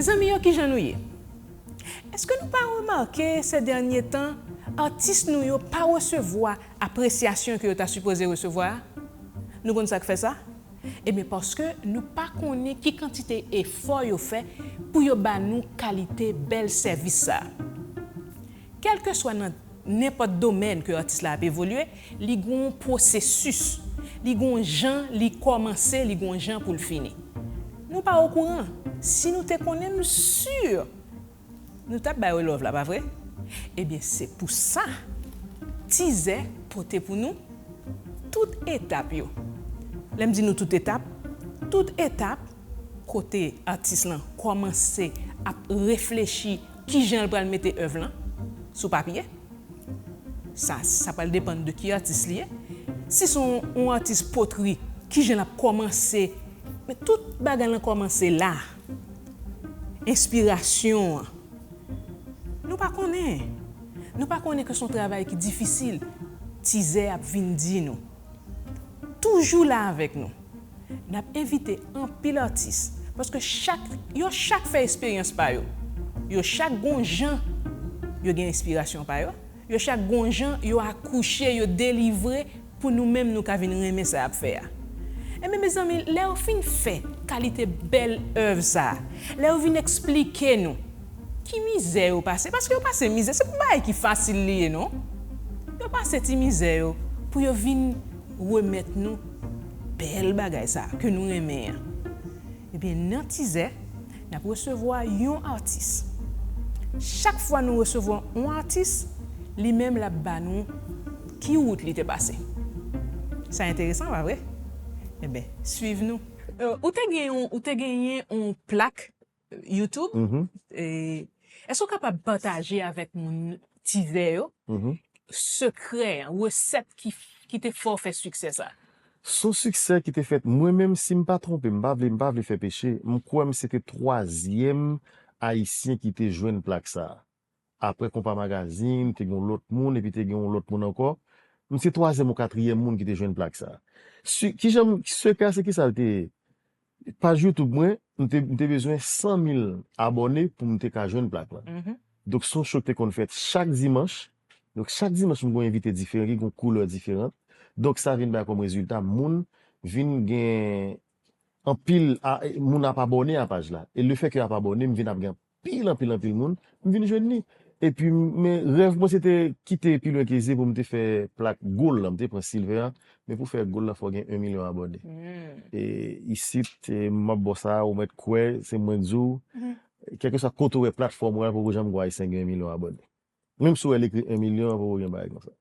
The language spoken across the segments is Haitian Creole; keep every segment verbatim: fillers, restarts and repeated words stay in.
Mezanmi yo, kijan nou ye? Èske nou pa remake se dènye tan, atis nou yo pa resevwa apresyasyon ke yo ta sipoze resevwa a? Nou konn sa k fè sa? Ebyen, paske nou pa konnen ki kantite efò yo fè pou yo ba nou kalite bèl sèvis sa a. Kèlkeswa nan nenpòt domèn ke atis la ap evolye, li gon pwosesis, li gon jan li kòmanse, li gon jan pou l fini. Nou pa okouran. Si nou te konnen, m si nou t ap ba yo love la, pa vre? Ebyen, se pou sa Tizè pote pou nou tout etap yo. Lè m di nou tout etap, tout etap kote atis lan kòmanse ap reflechi kijan l pral mete èv lan sou papye. Sa, sa pral depann de ki atis li ye. Si se yon, yon atis potri, kijan l ap kòmanse? Men tout bagay lan kòmanse la. Enspirasyon an. Nou pa konnen. Nou pa konnen ke se yon travay ki difisil. Tizè ap vin di nou. Toujou la avèk nou. N ap envite anpil atis, paske chak, yo chak fè esperyans pa yo. Yo chak gon jan yo gen enspirasyon pa yo. Yo chak gon jan yo akouche, yo delivre pou nou menm nou ka vin renmen sa y ap fè a. Ebyen, mezanmi, lè yo fin fè kalite bèl èv sa a, lè yo vin eksplike nou ki mizè yo pase, paske yo pase mizè, se pou bagay ki fasil li ye, non? Yo pase ti mizè yo pou yo vin remèt nou bèl bagay sa a ke nou renmen an. Ebyen, nan Tizè, n ap resevwa yon atis. Chak fwa nou resevwa yon atis, li menm l ap ba nou ki wout li te pase. Sa enteresan, pa vre? Ebyen, swiv nou. Euh, ou te gen yon, ou te genyen yon plak YouTube. Mhm. E, èske w kapab pataje avèk moun Tizè yo, mhm, sekrè an, resèt ki, ki te fè w fè siksè sa? Se yon siksè ki te fèt, mwen menm, si m pa twonpe, m pa vle, m pa vle fè peche, m kwè m se te twazyèm Ayisyen ki te jwenn plak sa a. Apre Konpa Magazine, te gen yon lòt moun, epi te gen yon lòt moun ankò. M se twazyèm ou katriyèm moun ki te jwenn plak sa a. Si, kijan m, sekrè a se kisa l te ye? Paj YouTube mwen, m te, m te bezwen san mil abòne pou m te ka jwenn plak lan. Mhm. Donk, se yon show ki te konn fèt chak dimanch. Donk, chak dimanch, m gen yon envite diferan, ki gen yon koulè diferan. Donk, sa vin bay kòm rezilta, moun vin gen anpil, a, moun ap abòne a paj la. E lefètke y ap abòne, m vin ap gen anpil, anpil, anpil moun, m vin jwenn li. Epi, men rèv mwen, se te kite pi lwen ke zye pou m te fè plak gold lan, m te pran silver an, men pou fè gold lan, fò w gen yon milyon abòne. Mm. E isit, e, m ap ba w sa, ou mèt kwè, se mwen k di w, mhm, kèlkeswa kote w wè platfòm ou a, poko janm gen Ayisyen gen yon milyon abòne. Menm si w wè l ekri yon milyon, poko gen bagay konsa.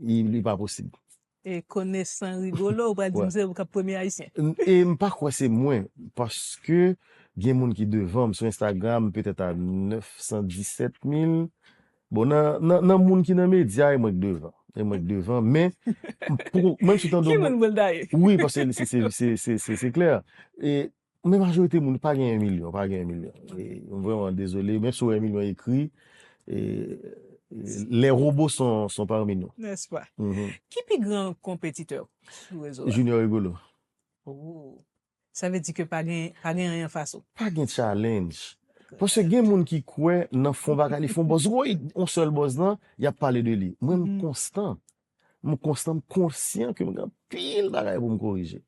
Li, li pa posib. E konesan Rigolo, ou pral di m, wè, se ou k ap premye Ayisyen. N-, e m pa kwè se mwen, paske gen moun ki devan m sou Instagram, petèt a nèf san disèt mil. Bon, nan, nan, nan moun ki nan medya, e mwen k devan. E mwen k devan, men, pou, menm si w tande... Ki moun pou l ta ye? Wi, paske se, se, se, se, se, se klè. E Men majorite moun pa gen yon milyon, pa gen yon milyon. E, m vrèman dezole, menm si w wè yon milyon ekri, e, e, les robots sont, sont parmi nous. N'est-ce pas? Mhm. Ki pi gran konpetitè w sou rezo a? Junior Rigolo. Oh. Sa vle di ke pa gen, pa gen anyen anfas ou? Pa gen challenge. Paske gen moun ki kwè nan fon bagay, li fon buzz. Woy, yon sèl buzz lan, y ap pale de li. Mwen, m konstan. M konstan, m konsyan ke m gen anpil bagay pou m korije.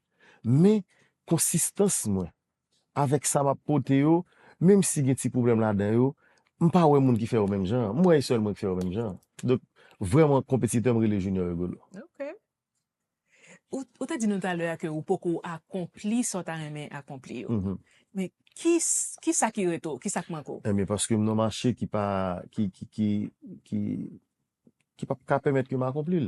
Men, konsistans mwen, avèk sa m ap pote yo, menm si gen ti pwoblèm ladan yo, m pa wè moun ki fè yo menm jan an. M wè e sèl mwen ki fè yo menm jan an. Donk, vrèman, konpetitè m rele Junior Rigolo. Ok. Ou, ou te di nou talè a ke ou poko akonpli sa w ta renmen akonpli yo. Mhm. Men ki s-, ki sa ki rete w? Ki sa k manke w? Ebyen, paske m nan mache ki pa, ki, ki, ki, ki, ki p ap ka pèmèt ke m akonpli l.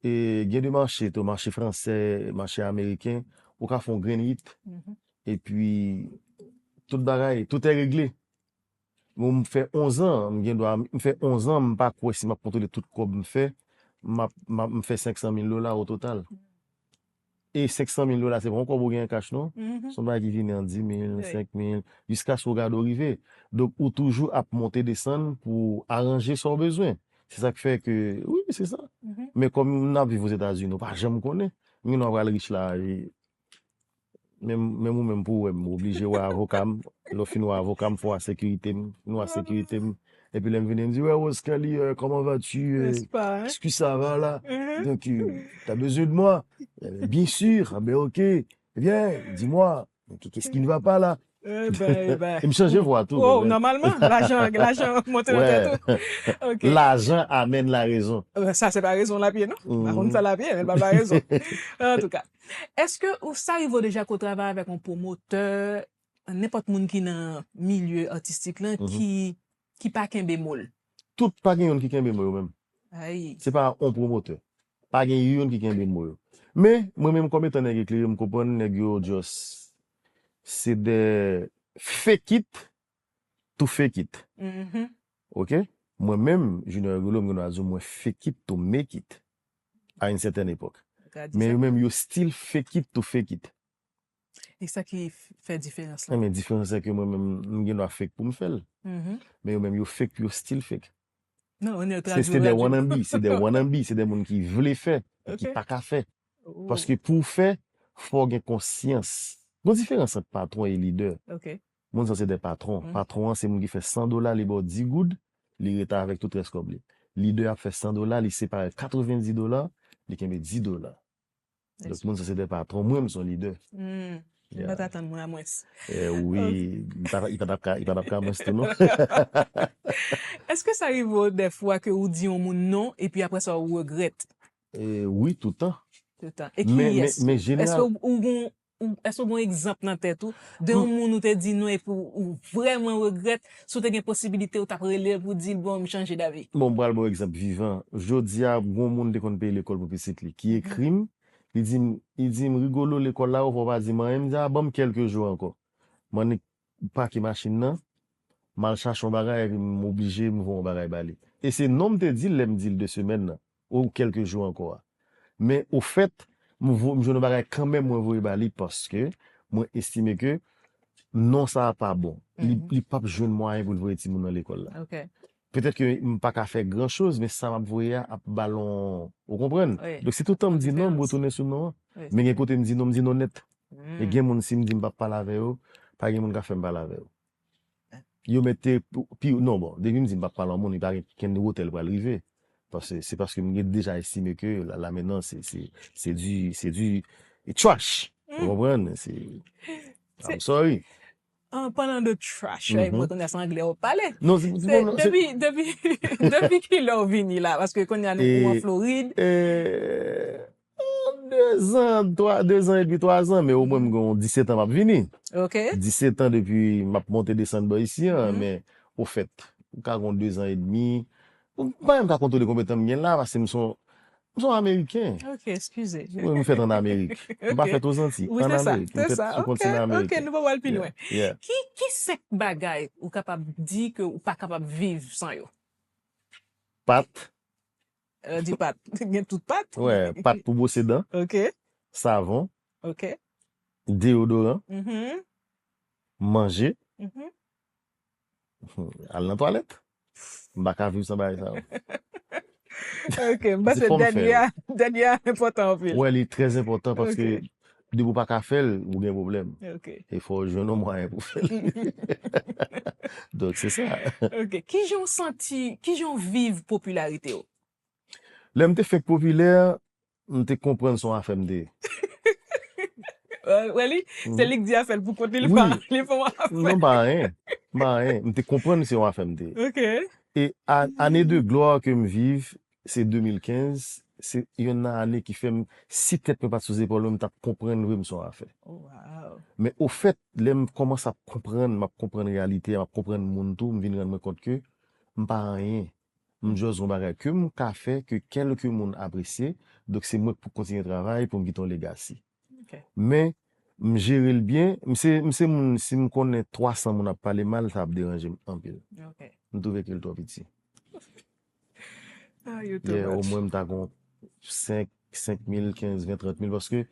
E gen de mache tou, mache fransè, mache ameriken, ou ka fè yon grenn hit, mhm, epi tout bagay, tout est réglé. Bon, m fè onz an, m gen dwa, m fè onz an, m pa kwè si m ap kontwole tout kòb m fè, m ap, m ap, m fè senk san mil dola o total. E senk san mil dola, se pa yon kòb ou gen an kach, non. Mhm. Se yon bagay ki vini an dis mil, wi, senk mil, jiskaske w gade w rive. Donk, ou toujou ap monte desann pou aranje sa w bezwen. Se sa k fè ke, wi, se sa. Mhm. Men kòm n ap viv Ozetazini, ou pa janm konnen. M gen dwa pral rich la, e menm, menm ou menm pou w wè m, m oblije wè avoka m. Lè w fin wè avoka m, fò w a sekirite m, nou a sekirite m. Epi lè m vini, m di, ouais, Oscar, euh, comment vas-tu? Euh, N'est-ce pas, hein? Est-ce que ça va là? Mhm. Donc, euh, t'as besoin de moi? Euh, bien sûr. Ah ben, ok. Viens, dis-moi, qu'est-ce qui ne va pas là? Eh ben, eh ben. E m chanje vwa tou. Oh, nòmalman, lajan, lajan monte nan tèt ou. Ok. Lajan amèn larezon. Eh ben, sa se pa rezon l ap ye, non. Pa konn sa l ap ye, men l pa pa rezon. Antouka, èske ou sa rive w deja ke w travay avèk yon pwomotè, nenpòt moun ki nan milye atistik lan, ki, ki pa kenbe mo l? Tout pa gen youn ki kenbe mo yo menm. Ay. Se pa yon pwomotè. Pa gen youn ki kenbe mo yo. Men, mwen menm kòm etan nèg eklere, m konprann nèg yo just, se de fake it to fake it. Mhm. Ok? Mwen menm, Junior Rigolo, m gen dwa di w, mwen fake it to make it. A yon sètèn epòk. Ka di Men sa. Yo menm, yo still fake it to fake it. E sa ki f- fè diferans la. Men diferans se ke mwen menm, m gen dwa fake pou m fè l. Mhm. Men yo menm, yo fake, yo still fake. Non, on est Se se de wannabe, se de wannabe, se de moun ki vle fè, ki Ok. pa ka fè. Oh. Paske pou w fè, fò w gen konsyans. Gon diferans ant patwon e lidè. Ok. Moun sa se de patwon. Mhm. Patwon an se moun ki fè san dola, li ba w dis goud, li rete avèk tout rès kòb li. Lidè ap fè san dola, li separe katrevendis dola, li kenbe dis dola. Donk moun sa se de patwon. Mwen, m se yon lidè. Hmm. M Yeah. pa t atann mwen a mwens. Eh, wi, li pa, li pa t ap ka, li pa t ap ka mwens tou non. Èske sa rive w dèfwa ke ou di yon moun non epi apre sa ou regrèt? Eh, wi, toutan. Toutan. E Men, men, kiyès? men Èske jeneral, ou, ou gon ou, èske ou gon egzanp nan tèt ou de yon moun ou te di non epi ou, ou vrèman regrèt? Si w te gen posibilite, ou t ap rele l pou di l, bon, m chanje davi. Bon, m pral ba w egzanp vivan. Jodi a, gon moun te konn peye lekòl pou pitit li, ki ekri m, li di m, li di m, Rigolo, lekòl la, ou pa di m anyen. M di, a, ban m kèlke jou ankò. M annik pake machin nan, m al chache yon bagay, epi m oblije, m voye yon bagay ba li. E se non m te di l lè m di l de semèn nan, ou kèlke jou ankò a. Men, ofèt, m vo- m jwenn yon bagay kanmenm, mwen voye ba li, paske mwen estime ke non sa a pa bon. Li, Mhm. li p ap jwenn mwayen pou l voye timoun nan lekòl la. Ok. Petèt ke m pa ka fè gran choz, men sa m ap voye a ap balon, ou konprann? Wi. Donk, si toutan m di non, m Diferans. retounen sou non an. Wi. Men gen kote m di non, m di non nèt. Hmm. E gen moun, si m di m p ap pale avè yo, pa gen moun ka fè m pale avè yo. Yo mete pi, non, bon, depi m di m p ap pale a moun, li pa gen kenn wotè l pral rive. Paske, se paske m gen deja estime ke la, la menm nan, se, se, se du, se du, e trash. Ou konprann? Se, I'm sorry. An palan de trash, Mhm. mwen konnen se anglè w ap pale. Non, se, Se- bon, non, se- Depi, depi, depi kilè w vini la? Paske kounye a nou ou an E- Florid. Eh, de zan, twa, de zan edmi, twa zan, men omwen m gen disèt an m ap vini. Ok. Disèt an depi m ap monte desann bò isi an, Mhm. men ofèt, ou ka gen de zan edmi, m pa menm ka kontwole konbyen tan m gen la, paske m son, m son Ameriken. Ok, eskize. Mwen, m fèt an Amerik. M pa Ok. fèt Ozanti, Wi, an se sa, Amerik. M se fèt sa. sou Ok, kontinan Amerik. ok, nou pa pral pi Yeah, lwen. yeah. Ki, ki senk bagay ou kapab di ke ou pa kapab viv san yo? Pat, Euh, di pat. Gen tout pat. wè, pat pou bwose dan, Ok, savon, ok. deyodoran, Mhm, manje, mhm. al nan twalèt. M pa ka viv san bagay sa yo. Ok, m panse Se fò m fè dènye yo. A, dènye A enpòtan anpil. Wè, li trè enpòtan paske Ok. depi w pa ka fè l, ou gen pwoblèm. Ok. E fò w jwenn yon mwayen pou fè l. Donk, se sa. Ok. Kijan w santi, kijan w viv popilarite w? Lè m te fenk popilè, m te konprann se yon afè m te ye. Euh, wè li, se li k di afè l pou kont li, li Wi. pa, li pa yon afè. Non, pa anyen. Pa anyen. M te konprann se yon afè m te ye. Ok. E a- ane de glwa ke m viv, se de mil kenz, se yonn nan ane ki fè m, si tèt mwen pa t sou zepòl mwen, m t ap konprann vre m se yon afè. Oh, wow. Men ofèt, lè m kòmanse ap konprann, m ap konprann reyalite, m ap konprann moun tou, m vin rann mwen kont ke m pa anyen. M just yon bagay ke m ka fè, ke kèlke moun apresye, donk se mwen k pou kontinye travay pou m kite yon legasi. Ok. Men, m jere l byen, m se, m se moun, si m konnen twa san moun ap pale mal, sa ap deranje m anpil. Ok. M twouve ke l twò piti. Ah, you too Yeah, much. Omwen m ta gon senk, senk mil, kenz, ven, trant mil, paske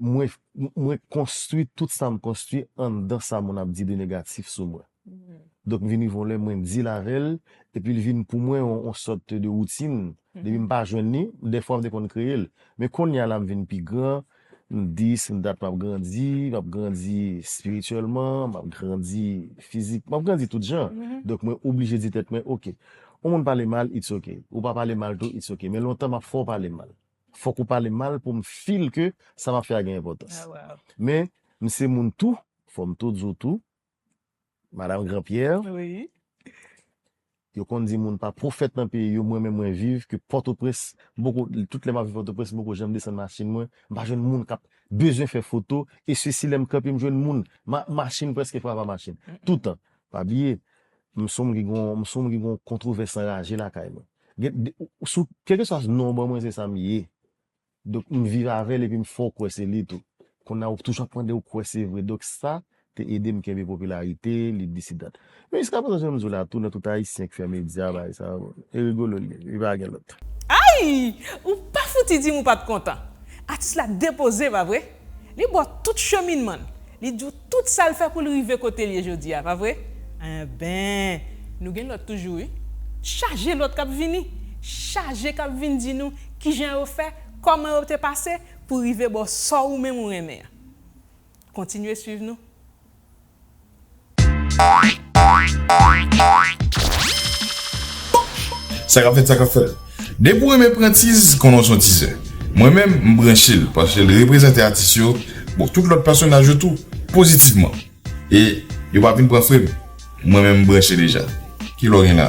mwen, mwen konstwi tout sa m konstwi anndan sa moun ap di de negatif sou mwen. Mm. Donk, m vin rive yon lè, mwen deal avè l, epi l vin pou mwen yon, yon sòt de woutin. Depi m pa jwenn li, dèfwa m te konn kreye l. Men kounye a la, m vin pi gran, m dis, m dat, m ap grandi, m ap grandi espirityèlman, m ap grandi fizik, m ap grandi tout jan. Donk, mwen oblije di tèt mwen, oke, yon moun pale mal, it's ok. Ou pa pale mal tou, it's ok. Men lontan m ap fè w pale mal. Fòk ou pale mal pou m feel ke sa m ap fè a gen enpòtans. Men, m se moun tou, fò m tou di w tou, Madanm Granpyè, yo konn di moun pa pwofèt nan peyi yo, mwen menm mwen viv ke Pòtoprens, m poko, tout lè m ap viv Pòtoprens, m poko janm desann machin mwen, m pa jwenn moun k ap bezwen fè foto, e sesi lè m kanpe, m jwenn moun, ma, machin prèske frape a machin. Toutan, pa bliye, m se yon moun ki gon, m se yon moun ki gon kontwovès anraje lakay mwen. Gen, de, sou, kèlkeswa non ban mwen, se sa m ye. Donk, m viv avè l epi m fè w kwè se li tou. Kounye a, ou toujou ap mande ou kwè se vre. Donk, sa te ede m kenbe popilarite, li disidat. Men jiska prezan, jan m di w la, tou nan tout Ayisyen k fè medya, bagay sa, e rigolo li, li pa gen lòt. Ay! Ou pa fouti di m ou pa t kontan. Atis la depoze, pa vre? Li ba w tout cheminman l. Li di w tout sa l fè pou l rive kote l ye jodi a, pa vre? Enben, nou gen lòt toujou, wi. Chaje lòt k ap vini. Chaje k ap vin di nou kijan yo fè, kòman yo te pase pou rive bò sa w ou menm ou renmen an. Kontinye swiv nou. Sa k ap fèt, sa k ap fèt. Depi w renmen prantiz, konnen w se yon tizè. Mwen menm, m branche l, paske l reprezante atis yo, bon, tout lòt pèsonaj yo tou, pozitivman. E yo pa vin pran frè m. Mwen menm, m branche deja. Kilè w gen la?